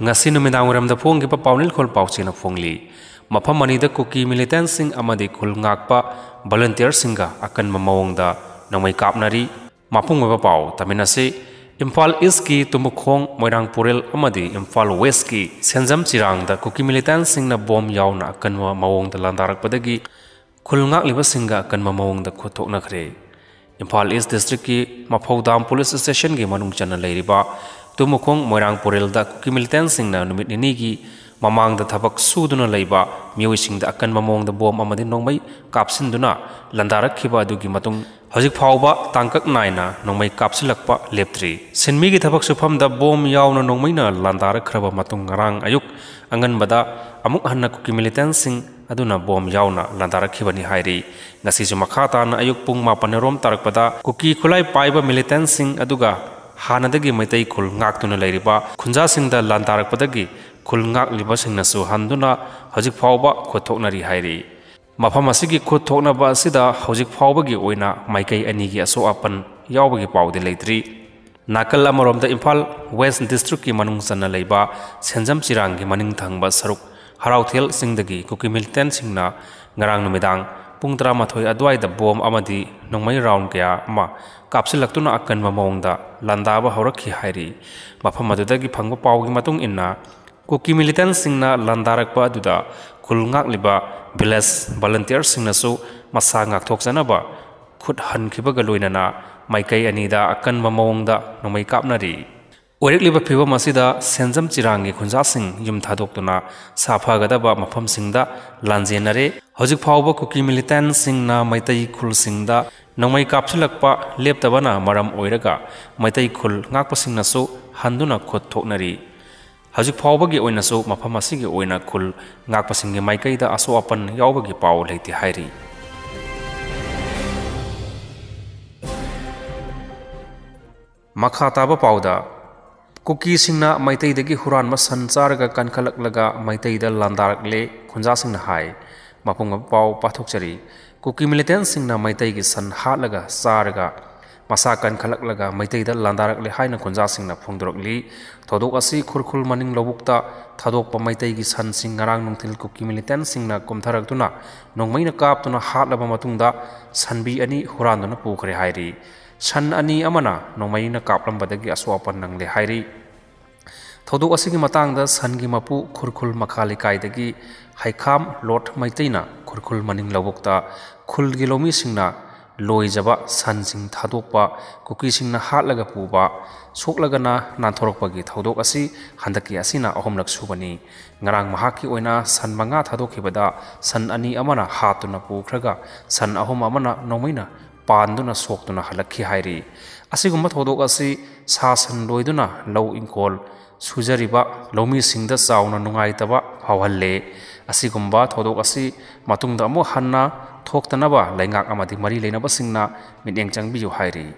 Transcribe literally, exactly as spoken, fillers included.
ꯉꯁꯤ ꯅꯨꯃꯤꯗꯥꯡ ꯋꯥꯏꯔꯝꯗ ꯐꯣꯡꯈꯤꯕ ꯄꯥꯎꯅꯤꯜꯈꯣꯜ ꯄꯥꯎꯆꯦꯅ ꯐꯣꯡꯂꯤ꯫ ꯃꯐꯝ ꯑꯅꯤꯗ ꯀꯨꯀꯤ ꯃꯤꯂꯤꯇꯦꯟꯁꯤꯡ ꯑꯃꯗꯤ ꯈꯨꯜ ꯉꯥꯛꯄ ꯚꯣꯂꯨꯟꯇꯤꯌꯔꯁꯤꯡꯒ ꯑꯀꯟꯕ ꯃꯑꯣꯡꯗ ꯅꯣꯡꯃꯩ ꯀꯥꯞꯅꯔꯤ꯫ ꯃꯄꯨꯡ ꯑꯣꯏꯕ ꯄꯥꯎ ꯇꯝꯃꯤꯟꯅꯁꯤ꯫ ꯏꯝꯐꯥꯜ ꯏꯁꯀꯤ ꯇꯨꯃꯨꯈꯣꯡ, ꯃꯣꯏꯔꯥꯡ ꯄꯨꯔꯦꯜ ꯑꯃꯗꯤ ꯏꯝꯐꯥꯜ ꯋꯦꯁꯀꯤ ꯁꯦꯟꯖꯝ ꯆꯤꯔꯥꯡꯗ ꯀꯨꯀꯤ ꯃꯤꯂꯤꯇꯦꯟꯁꯤꯡꯅ ꯕꯣꯝ ꯌꯥꯎꯅ ꯑꯀꯟꯕ ꯃꯑꯣꯡꯗ ꯂꯥꯟꯗꯥꯔꯛꯄꯗꯒꯤ ꯈꯨꯜ ꯉꯥꯛꯂꯤꯕꯁꯤꯡꯒ ꯑꯀꯟꯕ ꯃꯑꯣꯡꯗ ꯈꯨꯠ ꯊꯣꯛꯅꯈ꯭ꯔꯦ꯫ ꯏꯝꯐꯥꯜ ꯏꯁ ꯗꯤꯁꯇ꯭ꯔꯤꯛꯀꯤ ꯃꯐꯧꯗꯥꯝ ꯄꯨꯂꯤꯁ ꯁ꯭ꯇꯦꯁꯟꯒꯤ ꯃꯅꯨꯡ ꯆꯟꯅ ꯂꯩꯔꯤꯕ ꯇꯨꯃꯨꯈꯣꯡ, ꯃꯣꯏꯔꯥꯡ ꯄꯨꯔꯦꯜꯗ ꯀꯨꯀꯤ ꯃꯤꯂꯤꯇꯦꯟꯁꯤꯡꯅ ꯅꯨꯃꯤꯠ ꯅꯤꯅꯤꯒꯤ ꯃꯃꯥꯡꯗ ꯊꯕꯛ ꯁꯨꯗꯨꯅ ꯂꯩꯕ ꯃꯤꯑꯣꯏꯁꯤꯡꯗ ꯑꯀꯟꯕ ꯃꯑꯣꯡꯗ ꯕꯣꯝ ꯑꯃꯗꯤ ꯅꯣꯡꯃꯩ ꯀꯥꯞꯁꯤꯟꯗꯨꯅ ꯂꯥꯟꯗꯥꯔꯛꯈꯤꯕ ꯑꯗꯨꯒꯤ ꯃꯇꯨꯡ ꯍꯧꯖꯤꯛ ꯐꯥꯎꯕ ꯇꯥꯡꯀꯛ ꯅꯥꯏꯅ ꯅꯣꯡꯃꯩ ꯀꯥꯞꯁꯤꯜꯂꯛꯄ ꯂꯦꯞꯇ꯭ꯔꯤ꯫ ꯁꯤꯟꯃꯤꯒꯤ ꯊꯕꯛ ꯁꯨꯐꯝꯗ ꯕꯣꯝ ꯌꯥꯎꯅ ꯅꯣꯡꯃꯩꯅ ꯂꯥꯟꯗꯥꯔꯛꯈ꯭ꯔꯕ ꯃꯇꯨꯡ ꯉꯔꯥꯡ ꯑꯌꯨꯛ ꯑꯉꯟꯕꯗ ꯑꯃꯨꯛ ꯍꯟꯅ ꯀꯨꯀꯤ ꯃꯤꯂꯤꯇꯦꯟꯁꯤꯡ ꯑꯗꯨꯅ ꯕꯣꯝ ꯌꯥꯎꯅ ꯂꯥꯟꯗꯥꯔꯛꯈꯤꯕꯅꯤ ꯍꯥꯏꯔꯤ꯫ ꯉꯁꯤꯁꯨ ꯃꯈꯥ ꯇꯥꯅ ꯑꯌꯨꯛ ꯄꯨꯡ ꯃꯥꯄꯟ ꯔꯣꯝ ꯇꯥꯔꯛꯄꯗ ꯀꯨꯀꯤ ꯈꯨꯠꯂꯥꯏ ꯄꯥꯏꯕ ꯃꯤꯂꯤꯇꯦꯟꯁꯤꯡ ꯑꯗꯨꯒ ꯍꯥꯟꯅꯗꯒꯤ ꯃꯩꯇꯩ ꯈꯨꯜ ꯉꯥꯛꯇꯨꯅ ꯂꯩꯔꯤꯕ ꯈꯨꯟꯖꯥꯁꯤꯡꯗ ꯂꯥꯟꯗꯥꯔꯛꯄꯗꯒꯤ ꯈꯨꯜ ꯉꯥꯛꯂꯤꯕꯁꯤꯡꯅꯁꯨ ꯍꯟꯗꯨꯅ ꯍꯧꯖꯤꯛ ꯐꯥꯎꯕ ꯈꯨꯠ ꯊꯣꯛꯅꯔꯤ ꯍꯥꯏꯔꯤ꯫ ꯃꯐꯝ ꯑꯁꯤꯒꯤ ꯈꯨꯠ ꯊꯣꯛꯅꯕ ꯑꯁꯤꯗ ꯍꯧꯖꯤꯛ ꯐꯥꯎꯕꯒꯤ ꯑꯣꯏꯅ ꯃꯥꯏꯀꯩ ꯑꯅꯤꯒꯤ ꯑꯁꯣꯛ ꯑꯄꯟ ꯌꯥꯎꯕꯒꯤ ꯄꯥꯎꯗꯤ ꯂꯩꯇ꯭ꯔꯤ꯫ ꯅꯥꯀꯜ ꯑꯃꯔꯣꯝꯗ ꯏꯝꯐꯥꯜ ꯋꯦꯁ ꯗꯤꯁꯇ꯭ꯔꯤꯛꯀꯤ ꯃꯅꯨꯡ ꯆꯟꯅ ꯂꯩꯕ ꯁꯦꯟꯖꯝ ꯆꯤꯔꯥꯡꯒꯤ ꯃꯅꯤꯡ ꯊꯪꯕ ꯁꯔꯨꯛ ꯍꯔꯥꯎꯊꯦꯜ ꯆꯤꯡꯗꯒꯤ ꯀꯨꯀꯤ ꯃꯤꯂꯤꯇꯦꯟꯁꯤꯡꯅ ꯉꯔꯥꯡ ꯅꯨꯃꯤꯗꯥꯡ ꯄꯨꯡ ꯇꯔꯥꯃꯥꯊꯣꯏ ꯑꯗꯨꯋꯥꯏꯗ ꯕꯣꯝ ꯑꯃꯗꯤ ꯅꯣꯡꯃꯩ ꯔꯥꯎꯟ ꯀꯌꯥ ꯑꯃ ꯀꯥꯞꯁꯤꯜꯂꯛꯇꯨꯅ ꯑꯀꯟꯕ ꯃꯑꯣꯡꯗ ꯂꯥꯟꯗꯥꯕ ꯍꯧꯔꯛꯈꯤ ꯍꯥꯏꯔꯤ꯫ ꯃꯐꯝ ꯑꯗꯨꯗꯒꯤ ꯐꯪꯕ ꯄꯥꯎꯒꯤ ꯃꯇꯨꯡ ꯏꯟꯅ, ꯀꯨꯀꯤ ꯃꯤꯂꯤꯇꯦꯟꯁꯤꯡꯅ ꯂꯥꯟꯗꯥꯔꯛꯄ ꯑꯗꯨꯗ ꯈꯨꯜ ꯉꯥꯛꯂꯤꯕ ꯚꯤꯂꯦꯖ ꯚꯣꯂꯨꯟꯇꯤꯌꯔꯁꯤꯡꯅꯁꯨ ꯃꯁꯥ ꯉꯥꯛꯊꯣꯛꯆꯅꯕ ꯈꯨꯠ ꯍꯟꯈꯤꯕꯒ ꯂꯣꯏꯅꯅ ꯃꯥꯏꯀꯩ ꯑꯅꯤꯗ ꯑꯀꯟꯕ ꯃꯑꯣꯡꯗ ꯅꯣꯡꯃꯩ ꯀꯥꯞꯅꯔꯤ꯫ ꯑꯣꯏꯔꯛꯂꯤꯕ ꯐꯤꯚꯝ ꯑꯁꯤꯗ ꯁꯦꯟꯖꯝ ꯆꯤꯔꯥꯡꯒꯤ ꯈꯨꯟꯖꯥꯁꯤꯡ ꯌꯨꯝ ꯊꯥꯗꯣꯛꯇꯨꯅ ꯁꯥꯐꯒꯗꯕ ꯃꯐꯝꯁꯤꯡꯗ ꯂꯥꯟꯖꯦꯟꯅꯔꯦ꯫ ꯍꯧꯖꯤꯛ ꯐꯥꯎꯕ ꯀꯨꯀꯤ ꯃꯤꯂꯤꯇꯦꯟꯁꯤꯡꯅ ꯃꯩꯇꯩ ꯈꯨꯜꯁꯤꯡꯗ ꯅꯣꯡꯃꯩ ꯀꯥꯞꯁꯤꯜꯂꯛꯄ ꯂꯦꯞꯇꯕꯅ ꯃꯔꯝ ꯑꯣꯏꯔꯒ ꯃꯩꯇꯩ ꯈꯨꯜ ꯉꯥꯛꯄꯁꯤꯡꯅꯁꯨ ꯍꯟꯗꯨꯅ ꯈꯨꯠ ꯊꯣꯛꯅꯔꯤ꯫ ꯍꯧꯖꯤꯛ ꯐꯥꯎꯕꯒꯤ ꯑꯣꯏꯅꯁꯨ ꯃꯐꯝ ꯑꯁꯤꯒꯤ ꯑꯣꯏꯅ ꯈꯨꯜ ꯉꯥꯛꯄꯁꯤꯡꯒꯤ ꯃꯥꯏꯀꯩꯗ ꯑꯁꯣꯛ ꯑꯄꯟ ꯌꯥꯎꯕꯒꯤ ꯄꯥꯎ ꯂꯩꯇꯦ ꯍꯥꯏꯔꯤ꯫ ꯃꯈꯥ ꯇꯥꯕ ꯄꯥꯎꯗ, ꯀꯨꯀꯤꯁꯤꯡꯅ ꯃꯩꯇꯩꯗꯒꯤ ꯍꯨꯔꯥꯟꯕ ꯁꯟ ꯆꯥꯔꯒ ꯀꯟꯈꯠꯂꯛꯂꯒ ꯃꯩꯇꯩꯗ ꯂꯥꯟꯗꯥꯔꯛꯂꯦ, ꯈꯨꯟꯖꯥꯁꯤꯡꯅ ꯍꯥꯏ꯫ ꯃꯄꯨꯡ ꯑꯣꯏꯕ ꯄꯥꯎ ꯄꯥꯊꯣꯛꯆꯔꯤ꯫ ꯀꯨꯀꯤ ꯃꯤꯂꯤꯇꯦꯟꯁꯤꯡꯅ ꯃꯩꯇꯩꯒꯤ ꯁꯟ ꯍꯥꯠꯂꯒ ꯆꯥꯔꯒ ꯃꯁꯥ ꯀꯟꯈꯠꯂꯛꯂꯒ ꯃꯩꯇꯩꯗ ꯂꯥꯟꯗꯥꯔꯛꯂꯦ ꯍꯥꯏꯅ ꯈꯨꯟꯖꯥꯁꯤꯡꯅ ꯐꯣꯡꯗꯣꯔꯛꯂꯤ꯫ ꯊꯧꯗꯣꯛ ꯑꯁꯤ ꯈꯨꯔꯈꯨꯜ ꯃꯅꯤꯡ ꯂꯧꯕꯨꯛꯇ ꯊꯥꯗꯣꯛꯄ ꯃꯩꯇꯩꯒꯤ ꯁꯟꯁꯤꯡ ꯉꯔꯥꯡ ꯅꯨꯡꯊꯤꯜ ꯀꯨꯀꯤ ꯃꯤꯂꯤꯇꯦꯟꯁꯤꯡꯅ ꯀꯨꯝꯊꯔꯛꯇꯨꯅ ꯅꯣꯡꯃꯩꯅ ꯀꯥꯞꯇꯨꯅ ꯍꯥꯠꯂꯕ ꯃꯇꯨꯡꯗ ꯁꯟꯕꯤ ꯑꯅꯤ ꯍꯨꯔꯥꯟꯗꯨꯅ ꯄꯨꯈ꯭ꯔꯦ ꯍꯥꯏꯔꯤ꯫ ꯁꯟ ꯑꯅꯤ ꯑꯃꯅ ꯅꯣꯡꯃꯩꯅ ꯀꯥꯞꯂꯝꯕꯗꯒꯤ ꯑꯁꯣꯛ ꯑꯄꯟ ꯅꯪꯂꯦ ꯍꯥꯏꯔꯤ꯫ ꯊꯧꯗꯣꯛ ꯑꯁꯤꯒꯤ ꯃꯇꯥꯡꯗ ꯁꯟꯒꯤ ꯃꯄꯨ ꯈꯨꯔꯈꯨꯜ ꯃꯈꯥ ꯂꯩꯀꯥꯏꯗꯒꯤ ꯍꯩꯈꯥꯝ ꯂꯣꯠ ꯃꯩꯇꯩꯅ ꯈꯨꯔꯈꯨꯜ ꯃꯅꯤꯡ ꯂꯧꯕꯨꯛꯇ ꯈꯨꯜꯒꯤ ꯂꯧꯃꯤꯁꯤꯡꯅ ꯂꯣꯏꯖꯕ ꯁꯟꯁꯤꯡ ꯊꯥꯗꯣꯛꯄ, ꯀꯨꯀꯤꯁꯤꯡꯅ ꯍꯥꯠꯂꯒ ꯄꯨꯕ, ꯁꯣꯛꯂꯒꯅ ꯅꯥꯟꯊꯣꯔꯛꯄꯒꯤ ꯊꯧꯗꯣꯛ ꯑꯁꯤ ꯍꯟꯗꯛꯀꯤ ꯑꯁꯤꯅ ꯑꯍꯨꯝꯂꯛ ꯁꯨꯕꯅꯤ꯫ ꯉꯔꯥꯡ ꯃꯍꯥꯛꯀꯤ ꯑꯣꯏꯅ ꯁꯟ ꯃꯉꯥ ꯊꯥꯗꯣꯛꯈꯤꯕꯗ ꯁꯟ ꯑꯅꯤ ꯑꯃꯅ ꯍꯥꯠꯇꯨꯅ ꯄꯨꯈ꯭ꯔꯒ ꯁꯟ ꯑꯍꯨꯝ ꯑꯃꯅ ꯅꯣꯡꯃꯩꯅ ꯄꯥꯟꯗꯨꯅ ꯁꯣꯛꯇꯨꯅ ꯍꯜꯂꯛꯈꯤ ꯍꯥꯏꯔꯤ꯫ ꯑꯁꯤꯒꯨꯝꯕ ꯊꯧꯗꯣꯛ ꯑꯁꯤ ꯁꯥ ꯁꯟ ꯂꯣꯏꯗꯨꯅ ꯂꯧ ꯏꯪꯈꯣꯜ ꯁꯨꯖꯔꯤꯕ ꯂꯧꯃꯤꯁꯤꯡꯗ ꯆꯥꯎꯅ ꯅꯨꯡꯉꯥꯏꯇꯕ ꯐꯥꯎꯍꯜꯂꯦ꯫ ꯑꯁꯤꯒꯨꯝꯕ ꯊꯧꯗꯣꯛ ꯑꯁꯤ ꯃꯇꯨꯡꯗ ꯑꯃꯨꯛ ꯍꯟꯅ ꯊꯣꯛꯇꯅꯕ ꯂꯩꯉꯥꯛ ꯑꯃꯗꯤ ꯃꯔꯤ ꯂꯩꯅꯕꯁꯤꯡꯅ ꯃꯤꯠꯌꯦꯡ ꯆꯪꯕꯤꯌꯨ ꯍꯥꯏꯔꯤ꯫